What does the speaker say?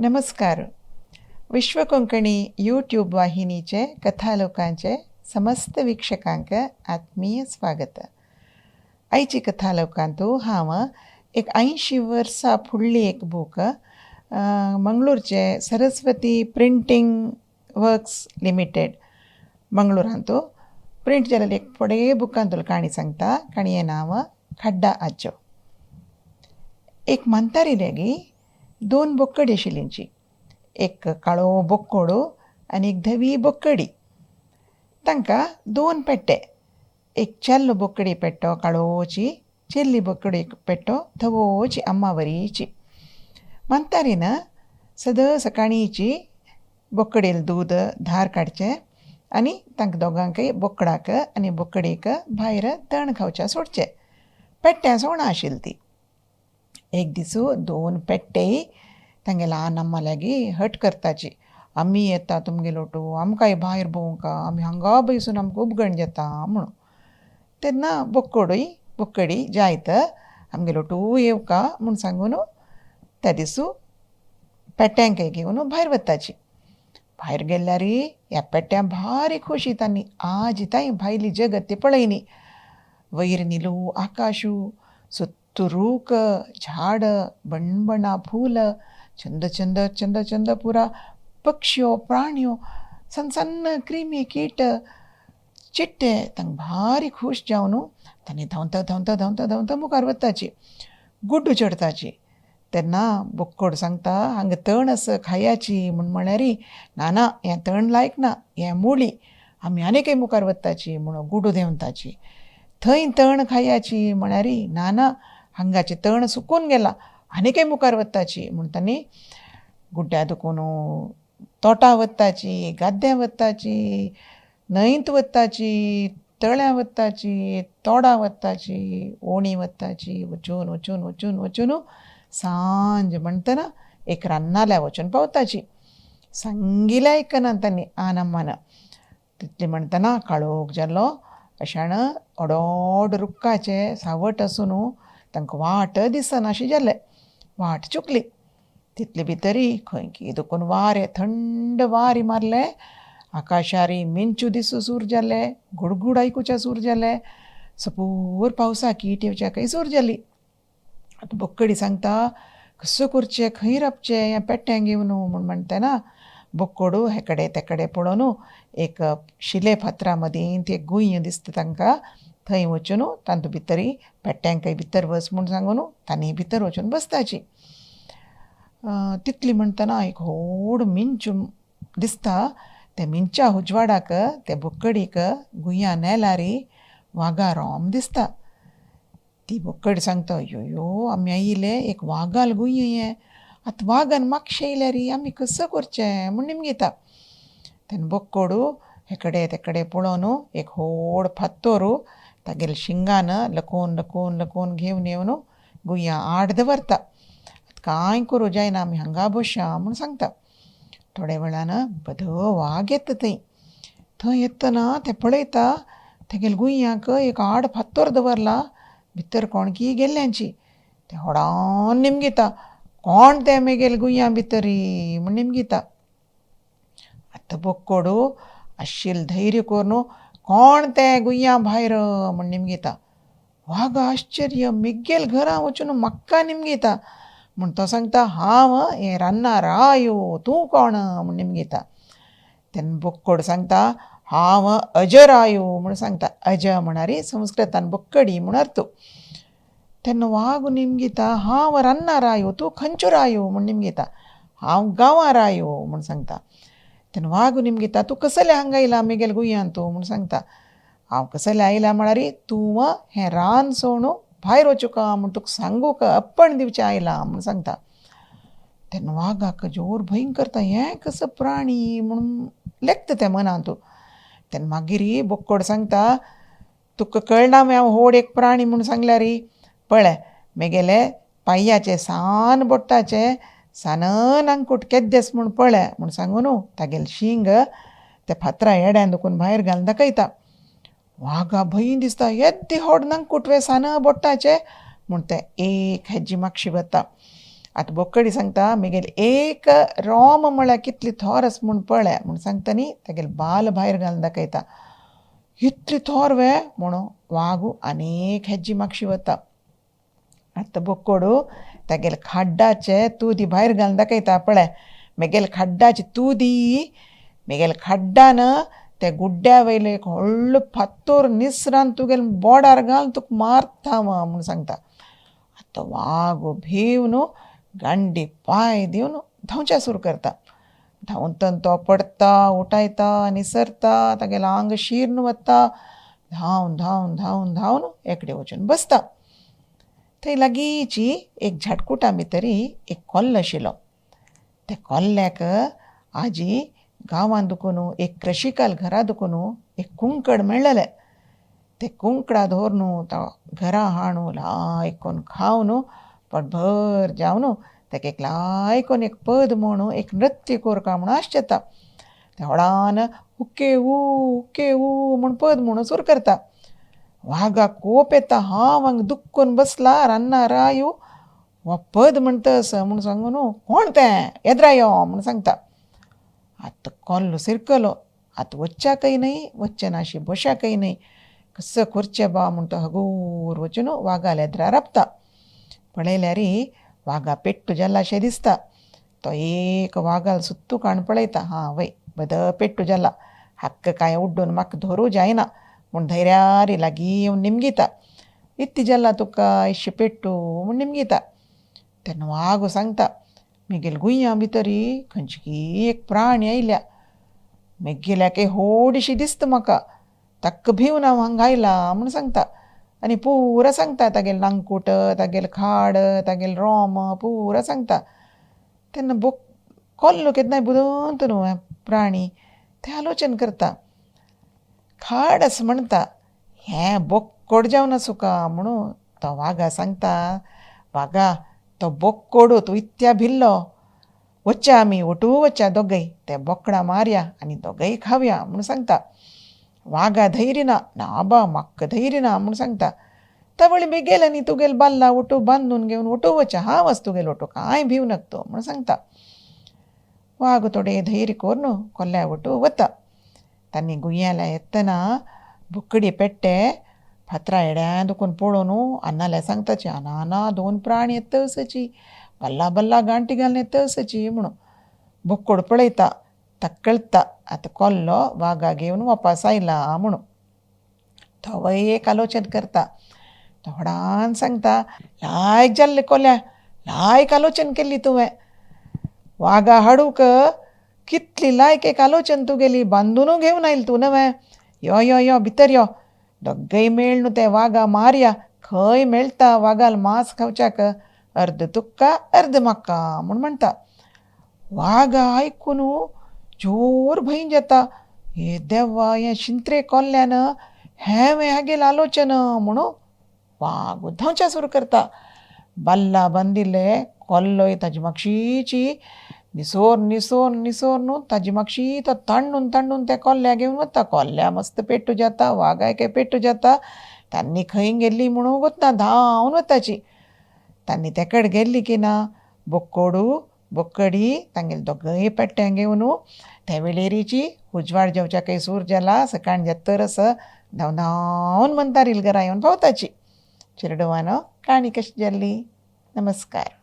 नमस्कार. विश्व कोंकणी यूट्यूब वाहिनीचे कथालोकांचे समस्त वीक्षकांक आत्मीय स्वागत. आयची कथालोकांतू हांव एक 80 वर्सां फुडली एक बूक मंगळूरचे सरस्वती प्रिंटींग वर्क्स लिमिटेड मंगळूरांतू प्रिंट जाल्लेली एक फुडे बुकांतूल काणी सांगता. काणये नांव खड्डा आज्जो. एक म्हांतारी लेगी दोन बोक्कडी आशिल्लींची, एक काळो बोक्कोडो आनी एक धवी बोक्कडी. तांकां दोन पेट्टे, एक चेल्लो बोक्कडी पेट्टो काळोची, चेल्ली बोक्कडी पेट्टो धवोची अम्मा वरीची. म्हांतारीन सदां सकाळींची बोक्कडेल दूद धार काडचें आनी तांकां दोगांकय बोकडाक आनी बोकडेक भायर तण खावच्या सोडचें. पेट्ट्यां सोणां आशिल्ली ती. एक दिसू दोन पेट्टेय तांगे ल्हान अम्मा लागीं हट करताची, आमी येता तुमगेलो लोटू, आमकांय भायर भोंवका, आमी हांगा बैसून आमकां उबगण जाता म्हणून. तेन्ना बोक्कोडूय बोक्कडी जायत आमगे लोटू येवका म्हूण सांगून त्या दिसू पेट्यांकय घेवन भायर वताची. भायर गेल्यार ह्या पेट्यां भारी खोशी तांणी आज तांय भायली जगत ती पळयनी. वयर निलू आकाशू, सुत्तू रूख झाड, बणबणा फूल, चंद चंद चंद चंद पुरा पक्ष्यो प्राण्यो, सन्न सन्न क्रिमी कीट चिट्टे. तांकां भारी खूश जावन तांणी धांवता धांवता धांवता धांवता मुखार वताची, गुड्डू चडताची. तेन्ना बोक्कोड सांगता, हांगा तण आसा खायाची म्हूण म्हळ्यार, ना ना हें तण लायक ना, हें मुळी, आमी आनीकय मुखार वताची म्हणून गुडू देंवताची. थंय तण खायाची म्हळ्यार, ना ना हांगाचें तण सुकून गेलां, आनीकय मुखार वताची म्हूण तांणी गुड्ड्या दुकून तोटां वताची, गाद्द्यां वताची, न्हंयत वताची, तळ्यां वताची, तोडां वताची, ओणी वताची. वचून वचून वचून वचून सांज म्हणटना एक रान्नाल्या वचून पावताची. सांगिलें आयकना तांणी आनम्मान. तितलें म्हणटना काळोख जालो. अशान ओडोड रुखाचें सावट आसून तांकां वाट दिसना अशें जालें. वाट चुकली. तितले भितरी खंय की दुकून वारें, थंड वारें मारलें. आकाशारी मिंचू दिसू सूर जाले, गुडगुड आयकुच्या सूर जाले, सपूर पावसा कीट येवच्याकय सूर जाली. आतां बोक्कडी सांगता, कसो करचें, खंय राबचें ह्या पेट्यांक घेवन म्हूण म्हणटना बोक्कोडू हेकडे तेकडे पळोवन एक शिले फातरा मदीं ती गुंय दिसता तांकां, थंय वचून तांतू भितरी पेट्यांकय भितर वच म्हूण सांगून तांणी भितर वचून बसताची. तितली म्हणटना एक व्हड मिंच दिसता. त्या मिंच्या उजवाडाक ते बोक्कडीक गुंया नेलारी वागा रोम दिसता. ती बोक्कडी सांगता, यो यो आमी आयिल्ले एक वागाल गुंय हें, आतां वागान मागशें येयल्यार आमी कसो करचें म्हूण निमगिता. तेन्ना बोक्कोडू हेकडे तेकडे पळोवन एक व्हड फातोर तागेले शिंगान लकोवन लकोवन लकोवन घेवन येवन गुंया आड दवरता. कांय करूं जायना, आमी हांगा बसया म्हूण सांगता. थोड्या वेळान बदो वाग येता थंय. थंय येतना ते पळयता तेगेले गुंयाक एक आड फातोर दवरला, भितर कोणकी गेल्ल्यांची. ते होडान निमगिता, कोण ते मेगेले गुंया भितरी म्हूण निमगिता. आतां बोक्कोडू आशिल्लें धैर्य करून कोण ते गुंया भायर म्हूण निमगिता. वाग आश्चर्य, मेगेल घरा वचून म्हाका निमगिता म्हूण तो सांगता, हांव हें रान्ना रायो, तूं कोण म्हूण निमगिता. तेन्ना बोक्कोड सांगता, हांव अजरायो म्हूण सांगता. अज म्हणारी संस्कृतान बोक्कडी म्हूण अर्थ. तेन्ना वाग निमगिता, हांव रान्ना रायो, तूं खंयचो रायो म्हूण निमगिता. हांव गांवां रायो म्हूण सांगता. तेन्ना वाग निमगिता, तूं कसलें हांगा आयला मेगेले गुंयान तूं म्हूण सांगता. हांव कसलें आयला म्हळ्यार तूं हें रान सोडून भायर वचूका म्हूण तुका सांगूक अप्पण दिवचें आयला म्हूण सांगता. तेन्ना वागाक जोर भंय करता, हें कसो प्राणी म्हूण लेखता तें मनांत. तेन्ना मागीर बोक्कोड सांगता, तुका कळना मगे हांव व्हड एक प्राणी म्हूण सांगल्यार, पळय मेगेले पांयाचे सान बोटाचे सान नांकूट केद्देस म्हूण पळय म्हूण सांगून तागेलें शिंग त्या फातरा येड्यान दुखून भायर घालून दाखयता. वागा भंय दिसता, येद्दे व्हड नांकूट वे सान बोटाचे म्हूण तें एक हेजी मागशी वता. आतां बोकडी सांगता मेगेल एक रोम म्हळ्यार कितली थोर आसा म्हूण पळय म्हूण सांगता न्ही तागेले बाल भायर घालून दाखयता. इतली थोर वे म्हणून वागू आनीक हेजी मागशी वता. आतां बोकडू तागेले खाड्डाचे तुदी भायर घालून दाखयता पळय मेगेले खाड्डाची तुदी मेगेले खाड्डान ते गुड्ड्या वयले एक व्हडलो फातोर निसरान तुगेले बोडार घालून तुका मारता हांव म्हूण सांगता. आतां वाग भिवन गांडी पांय दिवन धांवच्या सुरू करता. धांवतन तो पडटा उठायता निसरता तागेलें आंग शिर्ण वता. धांवन धांवन धांवन धांवन एकडे वचून बसता. थंय लागींची एक झाटकुटा भितरी एक कोल्लो आशिल्लो. त्या कोल्ल्याक आजी गांवांत दुखून एक कृशिकाल घरा दुखून एक कुंकड मेळ्ळेलें. ते कुंकडा धरून तो घरा हाणू लायक कोन्न खावन पोटभर जावन ताका एक लायक कोन्न एक पद म्हणून एक नृत्य कोरका म्हणून आशेता. ते व्हडान हुक्के ऊ हुक्के ऊ म्हूण पद म्हणून सुरू करता. वागाक कोप येता हांव हांगा दुख्खून बसला रान्ना रायू हो पद म्हणटा आसा म्हूण सांगून कोण तें येद्रा यो म्हूण सांगता. आतां कोल्लो सिरकलो. आतां वच्च्याकय न्हय वच्चें नाशी बशाकय न्हय कसो करचें बा म्हूण तो हगूर वचून वागाल्या येद्रा राबता. पळयल्यार वागा पेट्टू जाला शें दिसता. तो एक वागाल सुत्तू काण पळयता हां वय बद पेट्टू जाला हक्क कांय उड्डून म्हाका धरूं जायना म्हूण धैर्यारी लागीं येवन निमगिता. इत्ती जाला तुका इश्शे पेट्टू म्हूण निमगिता. तेन्ना वाग सांगता मेगेले गुंया भितरी खंयची एक प्राणी आयल्या मेगेल्याक होडशी दिसता म्हाका ताका भिवन हांव हांगा आयला म्हूण सांगता. आनी पुरा सांगता तागेलें नांगकूट तागेलें खाड तागेलें रोम पुरा सांगता. तेन्ना कोल्लो केन्नाय बुदवंत न्हू प्राणी तें आलोचन करता. खाड आसा म्हणटा हें बोक्कोड जावन आसूं का म्हणून तो वागा सांगता वागा तो बोक्कोडू तूं इत्या भिल्लो वच्च्या आमी ओटू वच्च्या दोगय ते बोकडां मारया आनी दोगय खावया म्हूण सांगता. वागा धैर्य ना ना बा म्हाका धैर्य ना म्हूण सांगता. तवळ बेगेल आनी तुगेल बाल्ला ओटू बांदून घेवन ओटू वच्च्या हांव आसा तुगेल ओटू कांय भिव नाका तूं म्हूण सांगता. वाग थोडे धैर्य करून कोल्ल्या ओटू वता. तांणी गुंयाल्या येतना बोकडी पेट्टे फातरा येड्या दुखून पळोवन अन्नाल्या सांगताची आना आना दोन प्राणी येता असची बल्ला बल्ला गांठी घालून येता असची म्हणून. बोक्कोड पळयता ताका कळटा आतां कोल्लो वागा घेवन वापास आयला म्हणून. तोवय एक आलोचन करता. तो व्हडान सांगता लायक जाल्ले कोल्या लायक आलोचन केल्ली तुवें वागा हाडूंक कितली लायक एक आलोचन तुगेली बांदूनू घेवन आयल तूं नवें यो यो यो भितर यो दोगय मेळ्ळ ते वागा मारया खंय मेळटा वागाल मांस खावच्याक अर्द तुका अर्द म्हाका म्हूण म्हणटा. वागा आयकून जोर भंय जाता हे देवा हे शिंत्रे कोल्ल्यान हें हागेलें आलोचन म्हणून वाग धांवच्या सुरू करता. बाल्ला बांदिल्ले कोल्लोय ताजी मागशीची निसोर निसोर निसोर न्हू ताजी मागशी तो तांडून तांडून त्या कोल्ल्या घेवन वता. कोल्ल्या मस्त पेट्टू जाता वागाय पेट्टू जाता. तांणी खंय गेल्ली म्हणून वतना धांवन वताची. तांणी तेकड गेल्ली की ना बोक्कोडू बोक्कडी तांगेले दोगय पेट्ट्यां घेवन त्या वेळेरीची उजवाड जेवच्याकय सूर जाला सकाळ जात्तर आसा धांवन धांवन म्हणटा घरा येवन पावताची. चेरडुवानो काणी कशी जाल्ली. नमस्कार.